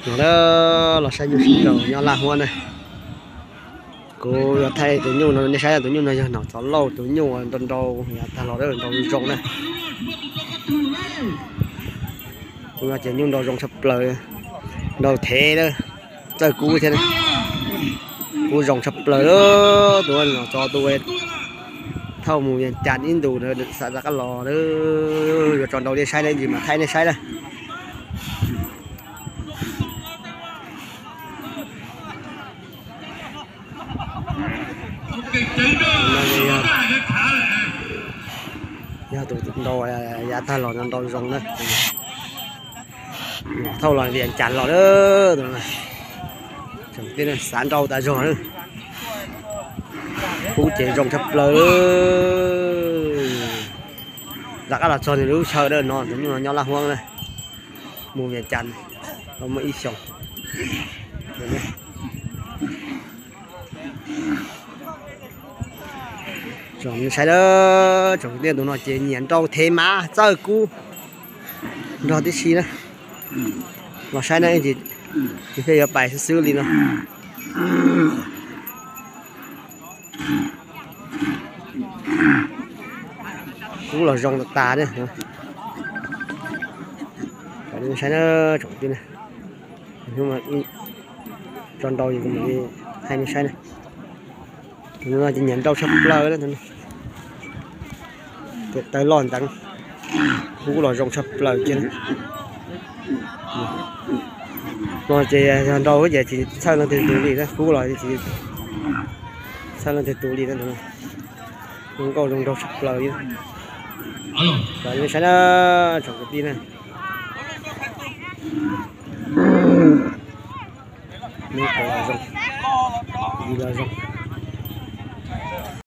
No los saib nyuj sib nraus nyob Laj Huab na. Kuv yuav thaij tus nyuj no nej saib, tus nyuj no yog nom tsov lauj, tus nyuj nrau nrau yav tag los nrau zoo na. Tus no ces nyuj nrau zoo tshaj plaws, nrau thev lawm, txawj kub thiab, kub zoo tshaj plaws. Tus nom tsov tus thauj mus Vias Cas ib ntus na, xav rov qab los na, yuav tso nrau nej saib na, ib ntsis mam thaij nej saib na. Yog tus nrau yav tag los nrau zoo na. Thauj los Vias Cas los lawm, xav nrau tas zog lawm. Kub ces zoo tshaj plaws. Rov qab los txog nws lub chaw na, no tus nyuj no nyob Laj Huab na, mus Vias Cas tau muaj ib xyoos. Tsoom saib, tsoom tiaj, tus no ces nyiam nrau thev mas txawj kub nrog tib si na. Los saib na, ib ntsis thiaj yuav pais xwb xwb li no. Kub los zoo tas tas ne. Saib na, tsoom tiaj, tso nrau es kuv mam li thaij nej saib na. Tus no ces nyiam nrau tshaj plaws na, tus no. Tes taw loj nteev, kub los zoo tshaj plaws kiag. No ces yog nrau ces tsis txhawj leej twg tus li na, kub los tsis txhawj leej twg tus li na. Zoo nkauj zoo nraug tshaj plaws li. Saib na, tsoom kwv tij na. Zoo, zoo.